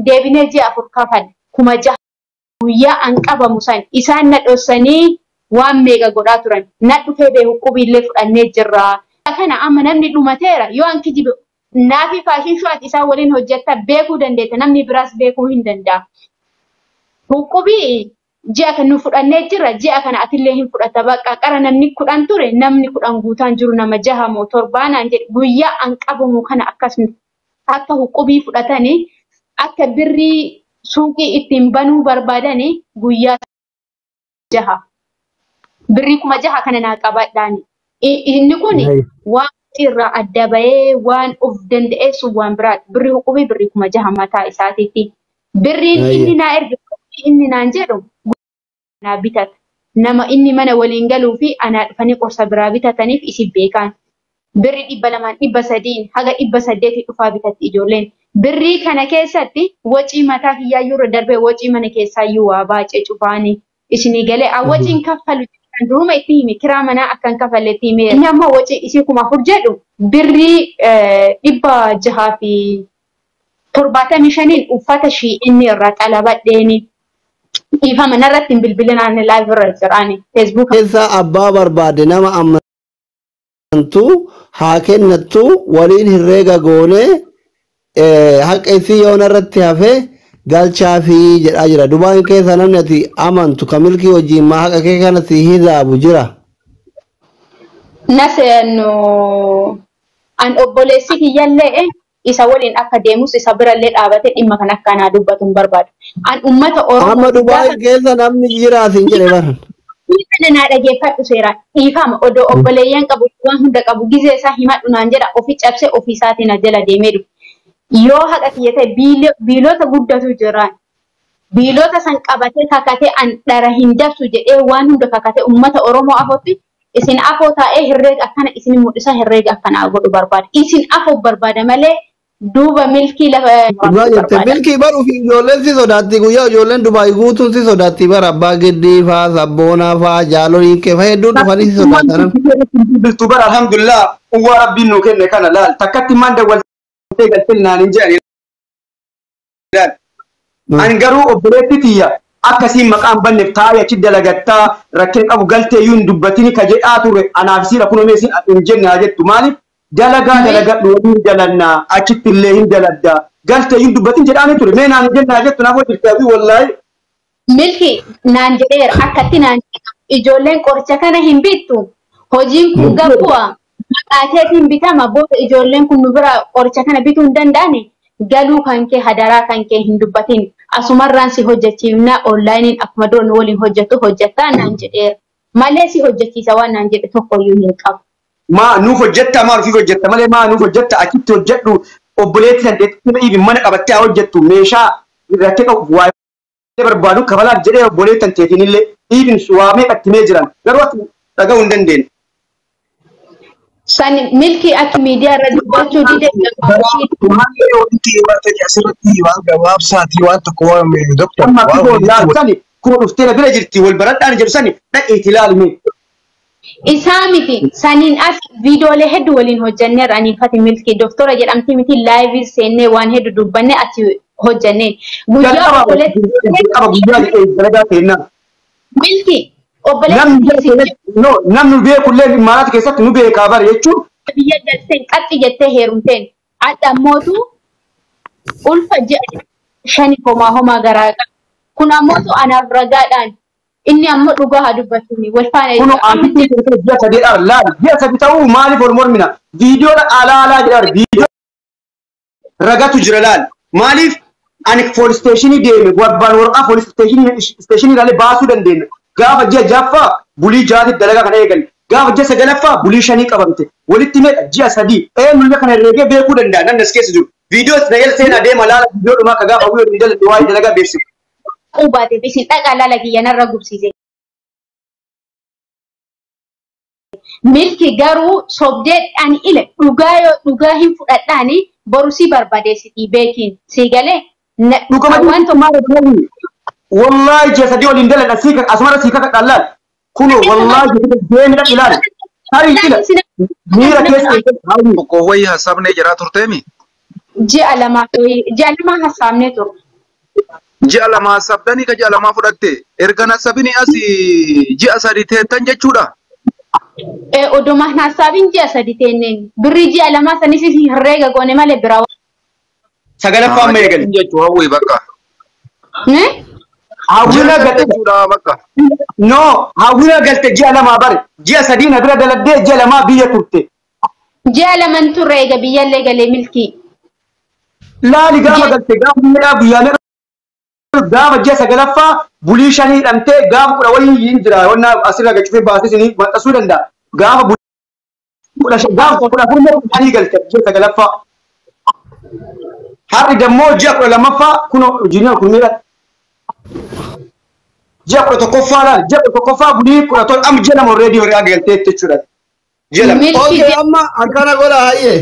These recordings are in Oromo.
Deebinee ji'a 4 kafal 6,000 guyyaa an qabamu san isaan na dhossanii waan meeqa godhaa turan. Na dhufee beeku qubiillee fudhannee jirra. Kana amma namni dhumateera yoo an kijibe naafi faashin sho'aati isaan waliin hojjetta beekuu dandeetta namni biraas beekuu hin danda'a. Huqubii ji'a kan nu fudhannee jirra ji'a kana atillee hin fudhatta bakka qara namni 10 ture namni 10 guutaan jiru nama 6 moo 7 naan jedhe guyyaa an qabamu kana akkasuma akka huqubii fudhatanii akka birrii suuqii ittiin banuu barbaadanii guyyaa 6 birrii 6,000 kana naa qabadhaani. Inni kun waan irraa adda bahee waan of danda'eessu waan biraati. Birrii huqubii birrii 6,000 mataa isaatiitti. Birriin inni naa erge inni naan jedhu naa bitata. Nama inni mana waliin galuu fi anaa dhufanii qorsa biraa bitataniif isin beekan. Birrii 200 300 haga 800 dhufaa bitatti ijoolleen. Birrii kana keessatti wacii mataa kiyyaayyuu irra darbee wacii mana keessaayyuu waa baacee cufaanii isinii galee waciin kaffalu duruma itti himi kiraa manaa akkan kafalletti hime. Inni ammoo wacii isii 4,000 jedhu birrii 675 uffata shii inni irraa xalabadheeni. Dhiifama narratti hin bilbilinaan live irra jiraani. Facebook keessa abbaa barbaade nama amantu haa kennattu waliin herreega goone haqa isii yoo narratti hafe galchaa fi jedhaa jira. Dubaan keessa namni ati amantu ka milkii wajjin maa haqa kee kana si hizaabu jira. Naseenu an obboleessi kiyyallee isa waliin akka deemus isa birallee dhaabatee dhimma kan akkanaa dubbatu hin barbaadu. An uummata Oromoo amma Dubaay keessa namni jira siin jedhe baran. Kana naa dhageeffadhu seeraan dhiifama odoo obboleeyyan qabu waan hunda qabu gizee isaa himadhu naan jedha ofii cabsee ofii isaatiin jala deemee dhufu. Yoo haqa kiyya ta'e biilota guddatu jiraan. Biilota san qabatee kakatee an dhara hin dabsu jedhee waan hunda kakatee uummata Oromoo afootti isin afoo taa'ee herreega akkana isin mul'isa herreega akkanaa godhu barbaada. Isin afoo barbaada malee duuba milkii lafa Dhugaa jette milkii baruu fi ijoolleen si sodaatti guyyaa ijoolleen Dubaay guutuun si sodaatti bara abbaa giddii faa sabboonaa faa jaaloliin kee faa hedduun dhufanii si sodaatan. Biltu bara alhamdulillah uwwa rabbiin nuu kenne kana laal takkatti maan dawwaltee galtee naan hin jedhani laal. Ani garuu obboleetti tiyya akkasiin maqaan banneef taa'ee achi dalagattaa rakkina qabu galtee iyyuu hin dubbatini ka jedhaa ture anaaf siira kunoo mee isin hin jenne haa jettu maaliif dalagaa dalagadhu waliin dalannaa achitti illee hin daladdaa galtee iyyuu hin dubbatin jedhaanii ture mee naan hin jenne haa jettu naaf hojjette abii wallaahi. Milki naan jedheera akkatti naan ijoolleen qoricha kana hin bittu hojiin kun gabbu'a maqaa keetiin bitama booda ijoolleen kun nu bira qoricha kana bituu hin danda'ani galuu kan kee hadaraa kan kee hin dubbatin asumarraan si hojjechiifna onlaayiniin akkuma dura nu waliin hojjettu hojjettaa naan jedheera malee si hojjechiisa waan naan jedhe tokkoyyuu hin qabu. Maa nuuf hojjetta maa nuuf hojjetta malee maa nuuf hojjetta achitti hojjedhu obboleetti dandeettii dhiibi mana qabattee haa hojjettu meeshaa rakkee qabu waa barbaadu kafalaaf jedhee obboleetti dandeettiin illee dhiibin waa meeqatti mee jiran garuu ati dhaga'uu hin dandeenye. San milkii akka miidiyaa irra dubbachuu dide asirratti waan gabaabsaatii waan tokko waan doktor Amma akkuma ilaalu sani kuma dhuftee bira jirti wal baradhaan jedhu sani dhaqiitii ilaali mee. Isaa miti saniin as viidiyoolee hedduu waliin hojjanneerra ani Fati Milkii doktora jedhamti miti laayivii seennee waan hedduu dubbanne achi hojjannee. Guyyaa obboleetti guyyaa dalagaa seennaa. Milkii obboleetti Namni beekullee maalaata keessatti nu beekaa bara jechuun. Biyya galteen qaxxi jettee heerumteen adda ammootu ulfa ji'a 5 homaa homaa garaa qaba. Kun ammootu anaaf ragaadhaan inni ammoo dhugaa haa dubbatuuni wal faana Kun amma ji'a 3 laal ji'a 3 ta'uu maaliif wal mormina viidiyoodha alaa alaa jedhaa viidiyoo ragatu jira laal maaliif ani poolis steeshinii deeme barbaan waraqaa poolis steeshinii ilaalee baasuu dandeenya gaafa ji'a 6ffaa bulii 6 dalagaa kana eegalle gaafa ji'a 9ffaa bulii 5 qabamte walitti meeqa ji'a 3 eenyullee kana herreegee beekuu danda'a namni as keessa jiru viidiyoo na seenaa deema laala viidiyoo dhumaa ka gaafa guyyoo hin dalagde waa'ee dalagaa beeksisu. Qubaatee isin dhaqaa laala kiyya narra gubsiise. Milki garuu sobdee ani ile dhugaa yoo dhugaa hin fudhadhaani boru si barbadeessitii beekiin si galee. Dhuguma maal wallahi ji'a 3 waliin daladha sii asumarra sii kakadhaan laal kunoo wallahi deemi dhaqi ilaali tarii ila miira keessa Tokko wayii hasaabnee jiraa turteemi. Ji'a 2 ji'a 2 hasaabnee turre. Ji'a 2 hassabdanii ka ji'a 2 fudhatte erga nassabini as ji'a 3 teettan jechuudha. Oduma hassabin ji'a 3 teenneen birrii ji'a 2 sanis herreega goone malee biraa. Sagalaffaa amma eegale. Jechuu hawwii bakka. Hawwiina galte bakka. No, hawwiina galte ji'a 2 bare. Ji'a 3 na bira daladdee ji'a 2 biyya turte. Ji'a 2 turre eega biyyallee galee milkii. Laali gaafa galte gaafa miidhaa guyyaa gaafa ji'a 9ffaa bulii 5 hidhamtee gaafa 10 waliin hin jira. Wanna asirra gachufee baasee isinii maxxansuu danda'a. Gaafa bulii 15 gaafa 14 5 galte ji'a 9ffaa. Har'i dammoo ji'a 12ffaa kunoo ji'a kun miidha. Ji'a 11ffaa laal ji'a 11ffaa bulii 17 amma ji'a 2 already horii galtee jechuudha. Ji'a 2. Okay amma akkana godha hayyee.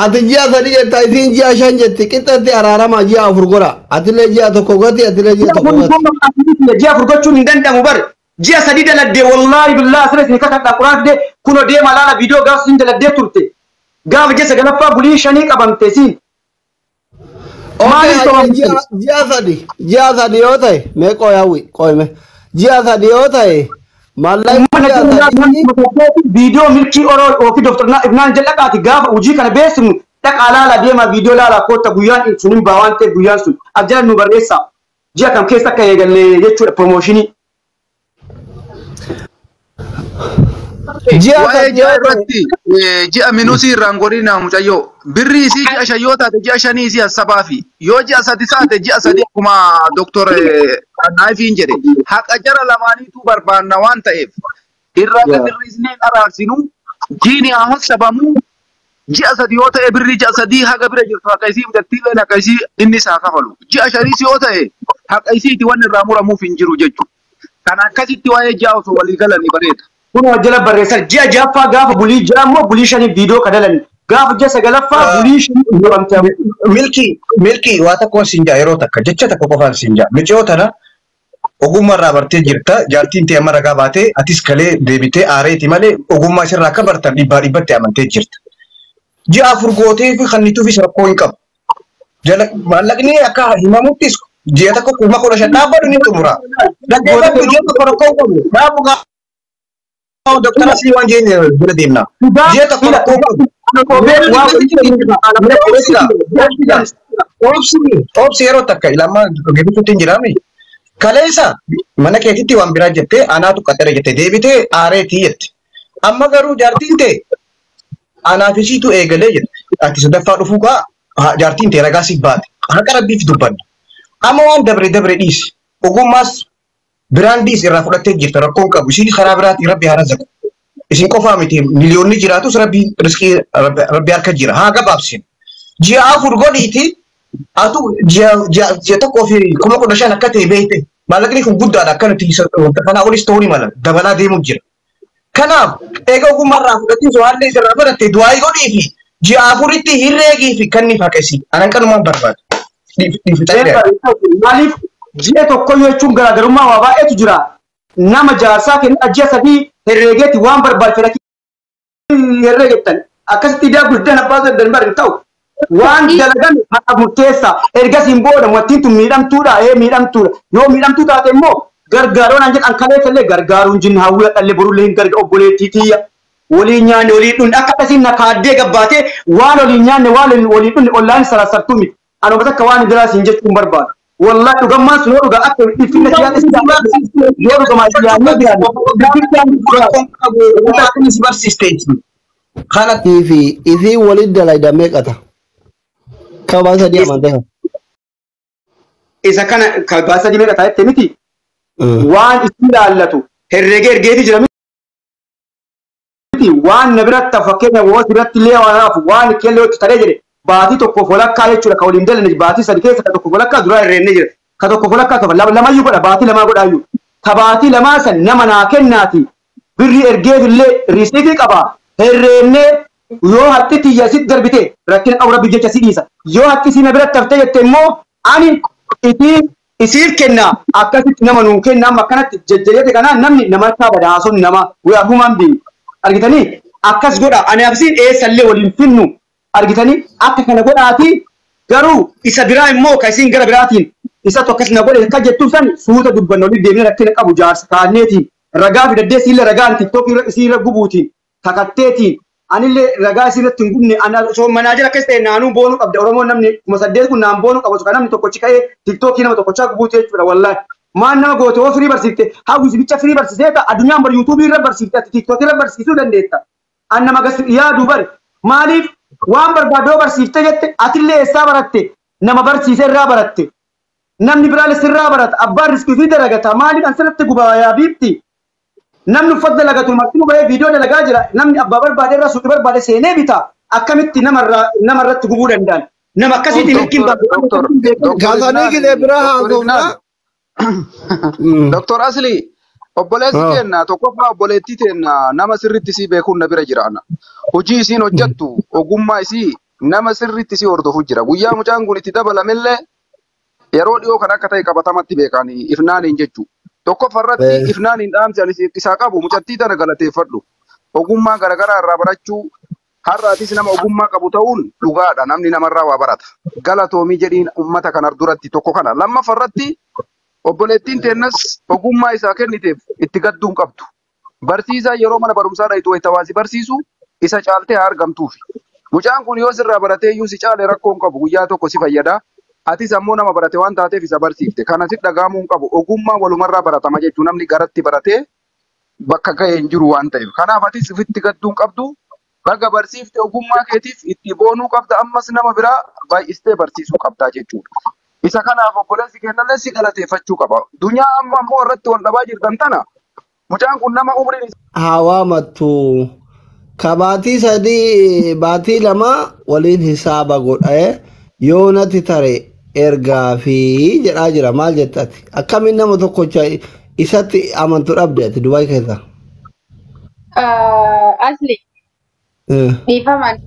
Ati ji'a 3 jetta isiin ji'a 5 jetti qixxatti araarama ji'a 4 godha. Atillee ji'a 1 gati atillee ji'a 1 gati. Ji'a 4 gochuun hin danda'amu bare. Ji'a 3 daladdee wallaahi billaahi asirra isin kakadhaa quraan fidee kunoo deema laala viidiyoo gaafa isin daladdee turte. Gaafa ji'a 9ffaa bulii 5 qabamte isiin. Ji'a 3 ji'a 3 yoo ta'e mee qoyaawwi qoyme ji'a 3 yoo ta'e maallaqni ji'a 3 viidiyoo milkii oroo ofii Dr. Ibnaan jalaqaati gaafa hojii kana beeksifnu dhaqaa laala deema viidiyoo laala kootta guyyaan sun hin baa waan ta'eef guyyaan sun ajjala nu barreessa ji'a kam keessa akka eegalle jechuudha piroomooshinii. Ji'a Waa'ee ji'a irratti ji'a minusii irraan godhina mucayyoo birrii isii ji'a 5 yoo taate ji'a 5 isii hassabaa fi yoo ji'a 3 taate ji'a 3 akkuma Dr. Naafiin jedhe haqa jara lamaaniitu barbaanna waan ta'eef irraa gadi hir'isnee araarsinu jiini haa hassabamu ji'a 3 yoo ta'e birrii ji'a 3 haga bira jirtu haqa isii fudhattiileen haqa isii inni isaa kafalu ji'a 5 yoo ta'e haqa isiiti waan irraa muramuuf hin jiru jechuudha. Kan akkasitti waa'ee ji'a osoo walii galanii bareeda. Kun jala barreessan ji'a 6ffaa gaafa bulii 6 immoo bulii 5 viidiyoo kadalan gaafa ji'a 9ffaa bulii 5 qabamte. Milkii waa tokkoon siin jaa yeroo takka jecha tokko qofaan siin jaa miciyoo tana ogummaa irraa bartee jirta jaartiin ta'e amma ragaa baatee atis kalee deebitee aareeti malee ogummaa isirraa akka bartan dhibbaa dhibbatti amantee jirta. Ji'a 4 gootee fi kannituufis rakkoo hin qabu. Maallaqni akka himamuttis ji'a tokko 15,000 dhaabbatu ni xumura. Dhaggeeffadhu ji'a tokko rakkoo hin qabu. Dhaabu Dr. Asli waan jeen bira deemna. Ji'a tokko rakkoo qabu. Obsi yeroo takka ilaamaa gibituutti hin jiraami. Kaleessa mana keetitti waan biraa jettee anaatu qaxara jettee deebitee aareetii jette. Amma garuu jaartiin ta'e anaaf isiitu eegalee jette. Ati sadaffaa dhufuu kaa jaartiin ta'e ragaa siif baate. Haqa rabbiif dubbanna. Amma waan dabre dabre dhiisi. Ogummaas biraandiis irraa fudhattee jirta rakkoon qabu. Isin karaa biraatiin rabbi haa razaqu. Isin qofaa miti miliyoonni jiraatus rabbi riskii rabbi harka jira. Haa gabaabsin. Ji'a 4 godhiiti atu ji'a 1 fi 15,000 akka ta'e beekte. Maallaqni kun guddaadha akka nuti kanaa olis ta'uu ni mala. Dabalaa deemuu jira. Kanaaf eega ogummaarraa fudhattee haalli isirraa baratte du'aa godhii fi ji'a 4tti herreegii fi kanniif haqesi. Anan kanumaan barbaada. Maaliif ji'a 1 jechuun garaagarummaa waa baay'eetu jira. Nama jaarsaa kenna ji'a 3 herreegeetti waan barbaadu fedha herreegettan. Akkasitti idaa guddaan abbaa saddan bari ta'u. Waan dalagan haqa murteessa. Ergasiin booda wantiin tun miidhamtuudha. Miidhamtuudha. Yoo miidhamtuu taate immoo gargaaruun an jedhan kaleessallee gargaaruun jinna hawwii dhallee borullee hin gargaaru obboleettii tiyya. Waliin nyaanne waliin dhunne akka akkasiin na kaaddee gabbaatee waan waliin nyaanne waan waliin dhunne ollaan sarassartuu miti. Anuma takka waan biraa siin jechuun barbaadu. Wallahi dhugammaan sun yoo dhugaa akka dhiffinna siyaasa yoo dhugamaa siyaasni biraan. Barsiisteeti. Kana fi isii waliin dalayda meeqata? Kabaa 3 amantee. Isa kana kabaa 3 meeqata jettee miti. Waan isin ilaallatu herreegee ergeeti jira miti waan na biratti fakkeenya woos biratti illee waan hafu waan kellee itti taree jedhe baatii tokkoof walakkaa jechuudha ka waliin dalanne baatii 3 keessa ka tokkoof walakkaa duraa herreenne jira ka tokkoof walakkaa kafa lamayyuu godha baatii 2 godhaayyuu ka baatii 2 san nama naa kennaati birrii ergeefillee riisiitii qaba herreennee yoo haxxi tiyya sitti darbite rakkina qabu rabbi jecha si dhiisa yoo haxxi si na biratti haftee jette immoo ani itii isiif kenna akkasitti nama nuu kenna amma akkanatti jajjabeete kanaan namni namarraa bada haasofni nama we are human being argitanii akkas godha ani absiin eessallee waliin finnu argitanii akka kana godhaati Garuu isa biraa immoo kan isin gara biraatiin isa tokkos na godhe akka jettu san suuta dubbannu olii deemnee rakkina qabu jaarsa kaanneetiin ragaa fidaddee siillee ragaan tiktookii irra isiirra gubuutiin kakatteetiin anillee ragaa isiirratti hin gubne ana osoo manaajara akkas ta'e naanuu boonuu qabda Oromoon namni 8,000 kun naan boonuu qaba osoo namni tokkochi ka'ee tiktookii nama tokkochaa gubuuti jechuudha wallaahi. Maan nama goote hoo firii barsiifte hawwisi bicha firii barsiisee ta'a addunyaan bar yuutuubii irra barsiifte ati tiktookii irra barsiisuu dandeetta. An nama gas yaadu bari maaliif waan barbaadoo barsiifte jette atillee eessaa baratte nama barsiise irraa baratte namni biraanis irraa barata abbaan riskii fi dalagata maaliif an sirratti gubaa yaa biifti namni uffata dalagatu martinuu bahee viidiyoo dalagaa jira namni abbaa barbaade irraa suuqii barbaade seenee bita akkamitti namarratti gubuu danda'an nama akkasiitiin milkiin Kaasanii gidee bira haasofna. Doktor Asli, obboleessi keenna tokkoffaa obboleettii teenna nama sirriitti isii beekuun na bira jira. Hojii isiin hojjettu ogummaa isii nama sirriitti isii hordofu jira. Guyyaa mucaan kun itti dabalamellee yeroo dhiyoo kan akka ta'e qabatamatti beekan ifnaaniin jechuudha. Tokkoffaa irratti ifnaaniin dhaamsi ani isaa qabu mucattii tana galateeffadhu. Ogummaa garaagaraa irraa barachuu har'aatis nama ogummaa qabu ta'uun dhugaadha. Namni namarraa waa barata. Galatoomii jedhiin uummata kana duratti tokko kana. Lammaffaa irratti obboleettiin teennas ogummaa isaa kenniteef itti gadduu hin qabdu. Barsiisaa yeroo mana barumsaa dhayitu wayita barsiisu isa caaltee haa argamtuufi. Mucaan kun yoo sirraa baratee iyyuu si caale rakkoo hin qabu guyyaa tokko si fayyada. Atis ammoo nama barate waan taateef isa barsiifte. Kana si dhagahamuu hin qabu. Ogummaa walumarraa baratama jechuun namni garatti baratee bakka ga'e hin jiru waan ta'eef. Kanaaf atis ofitti gadduu hin qabdu. Baga barsiifte ogummaa keetiif itti boonuu qabda. Ammas nama biraa baay'istee barsiisuu qabdaa jechuudha. Isa kanaaf obboleessi kennallee si galateeffachuu qaba. Dunyaa amma ammoo irratti wal dhabaa jirtan tana mucaan kun nama umriin Hawaamattu ka baatii sadii baatii lama waliin hisaaba godhee yoo natti tare ergaa fi jedhaa jira maal jettati akkamiin nama tokkocha isatti amantu dhabde ati Dubaay keessa. Asli dhiifamaan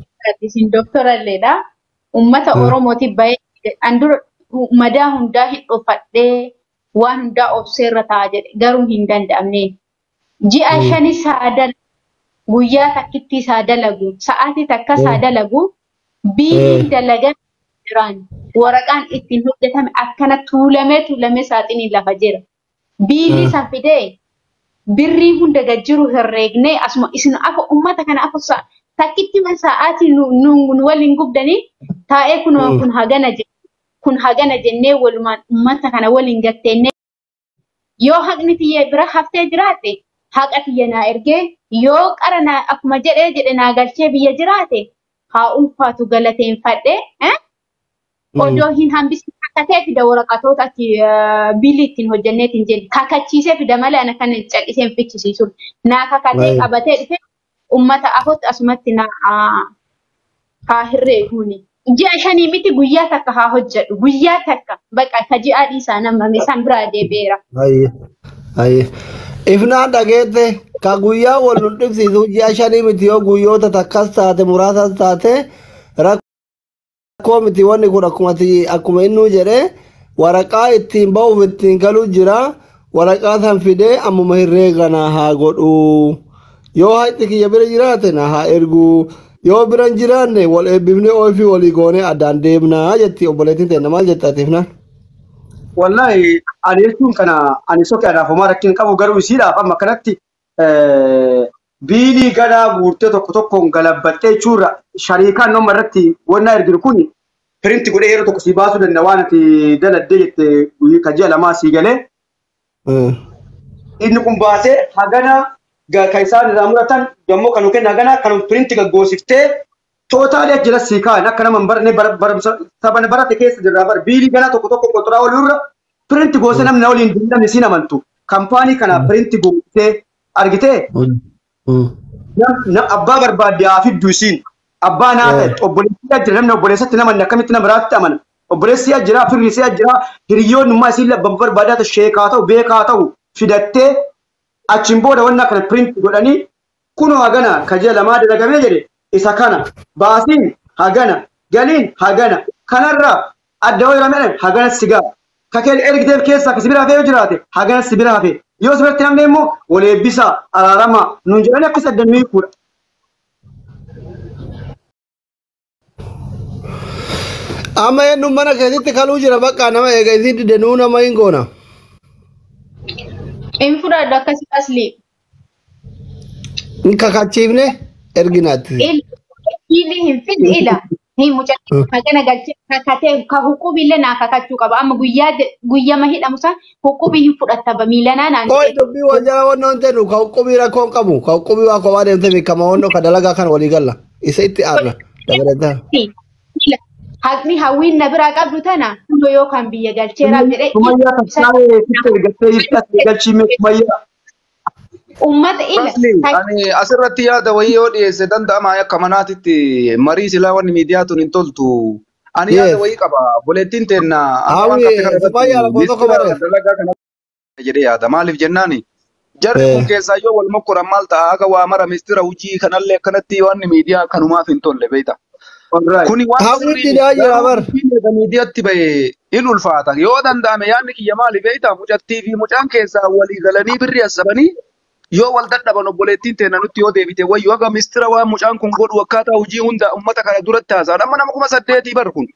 isin doktoralleedha. Uummata Oromootiif baay'ee an dura madaa hundaa hin dhofadhee waan hundaa obseerra ta'a jedhe garuu hin danda'amne. Ji'a shanis haa dalagu guyyaa takkittis haa dalagu sa'aatii takkas haa dalagu biiliin dalagan jiraan waraqaan ittiin hojjetame akkana tuulamee tuulamee saaxiniin lafa jira. Biilii san fidee birrii hunda gad jiru herreegnee asuma isin afa uummata kana afa takkitti man sa'aatii nu waliin gubdanii taa'ee kun hagana jedhe. Kun hagana jennee walumaan uummata kana waliin gatteennee yoo haqni tiyya bira haftee jiraate haqa tiyya naa ergee yoo qara naa akkuma jedhee jedhe naa galchee biyya jiraate haa ulfaatu galateeffadhee odoo hin hambisin kakatee fida waraqatoota ati biilii ittiin hojjenneetiin jenne kakachiisee fida malee ana kana callisee hin fichisiisu naa kakatee qabatee dhufe uummata afotti asumatti naa haa herreeguuni. Ji'a shanii miti guyyaa takka haa hojjedhu. Guyyaa takka baqa ka ji'a dhiisaa namame san biraa deebi'eera. Ifnaan dhageette ka guyyaa wal nu dhibsiisu ji'a shanii miti yoo guyyoota takkas taate muraasas taate rakkoo miti wanni kun akkuma innuu jedhee waraqaa ittiin ba'uuf ittiin galuu jira. Waraqaa san fidee ammuma herreega na haa godhu. Yoo haqni kiyya bira jiraate na haa ergu. Yoo bira hin jiraanne wal eebbifnee ofii walii goonee addaan deemnaa jetti obboleettiin teenna maal jetta ati Ifnaan? Wallahi ani jechuun kana ani soqee anaaf homaa rakkina qabu garuu isiidhaaf amma kanatti biilii ganaa guurtee tokko tokkoon galabbattee jechuurra shariikaan nama irratti wanna erginu kun pirinti godhee yeroo tokko sii baasuu danda'a waan ati daladdee jette kan ji'a lamaa sii galee. Inni kun baasee hagana kan isaan irraa muratan dammoo kan kenna hagana kan pirinti gaggoosiftee tootaalii as jala sii kaa'an akka nama hin baranne sabana barate keessa jirra bara biilii ganaa tokko tokko qotoraa olirra pirinti goosee namni waliin namni siin amantu kampaanii kana pirinti goosee argitee abbaa barbaadde haa fiddu isiin abbaa naa ta'e obboleessi jira namni obboleessatti nama akkamitti nama biraatti amana obboleessi jira firri isii jira hiriyoonni ummaa isiin abbaa barbaadaa ta'u sheekaa ta'u beekaa ta'u fidattee achiin booda wanna kana pirinti godhanii kunoo hagana kaji'a lamaa dalagamee jedhe isa kana baasiin hagana galiin hagana kanarraa adda wayii ramee hagana sigaa kakeen ergiteef keessaa kasi bira hafee yoo jiraate hagana si bira hafe yoo si biratti namni immoo wal eebbisaa araaramaa nuun jedhanii akkas adda nu hiikuudha. Amma eenyuun mana keessatti kaluu jira bakka nama eega isiin dide nuu nama hin goona. Hin fudhadhu akkasii asli. Hin kakachiifne erginaatti. Illi hin fidne ila. Hin mucaa magana galchee kakatee ka huqubillee naa kakachuu qaba. Amma guyyaa guyyama hidhamu san huqubii hin fudhattaba miilanaa naan Qoy dubbii wal jala wannoon ta'e ka huqubii rakkoo hin qabu. Ka huqubii waa kophaa deemtee beekama wannoo ka dalagaa kan walii galla. Isa itti aarna. Dabalataa. Haqni hawwiin na biraa qabdu tana hundoo yookaan biyya galcheeraaf jedhee Sumayyaa tassaa'ee sitti ergattee jirti galchii Sumayyaa. Uummata ila. Asli ani asirratti yaada wayii yoo dhiyeesse danda'ama akka manaatitti marii silaa wanni miidiyaa tun hin toltu. Ani yaada Yes. wayii qaba. Boleettiin teenna amma waan Hawwi qabxe kana Sumayyaa irratti lakkoofsa tokko mistira barreessa. dalagaa kana jedhee yaada. Maaliif jennaani? Jarri kun keessaa yoo wal mokkoran maal ta'a? Haga waa mara mistira hojii kanallee akkanatti wanni miidiyaa kanumaaf hin tolle beekta. Alright. Kuni waan Hawwi sirrii didaa miti. jira Garuu bar. dubbiin erga miidiyaatti ba'e in ulfaata. Yoo danda'ame yaadni kiyya maali beektaa? Mucattii fi mucaan keessaa walii galanii birri hassabanii yoo wal dadhaban obboleettiin teenna nutti yoo deebite wayyu haga mistira waan mucaan kun godhu akkaataa hojii hunda uummata kana duratti haasa'an. Amma nama 8000 bar kun.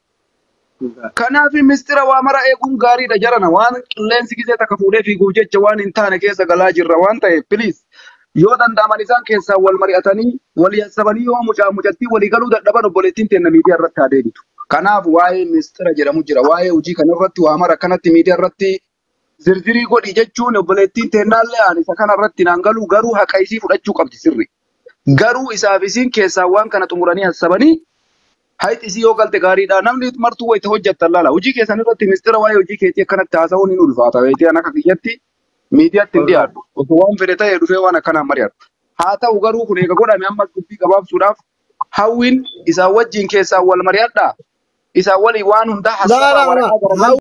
Kanaaf mistira waa mara eeguun gaariidha jarana. Waan qilleensi gisee takka fuudhee fiiguuf jecha waan hin taane keessa galaa jirra waan ta'eef please yoo danda'aman isaan keessaa wal mari'atanii walii hassabanii yoo mucaa mucattii walii galuu dadhaban obboleettiin teenna miidiyaa irratti haa deebitu. Kanaaf waa'ee mistira jedhamu jira. Waa'ee hojii kana irratti waa mara kanatti miidiyaa irratti zirzirii godhi jechuun obboleettiin teennaallee ani isa kana irratti naan galu garuu haqa isii fudhachuu qabdi sirri. Garuu isaaf isiin keessaa waan kana xumuranii hassabanii Hayxi isii yoo galte gaariidha. Namni martuu wayita hojjettan laala. Hojii keessan irratti mistira waa'ee hojii keetii akkanatti haasa'uun hin ulfaata. Wayitii an akka kiyyatti miidiyaatti hin dhiyaadhu. Osoo waan fedhe ta'e dhufee waan akkanaan mari'adhu. Haa ta'u garuu kun eega godhame ammas dubbii gabaabsuudhaaf hawwiin isaan wajjin keessaan wal mari'adhaa. Isaan waliin waan hundaa Laa hassabaa laa laa. waraqaa garaagaraa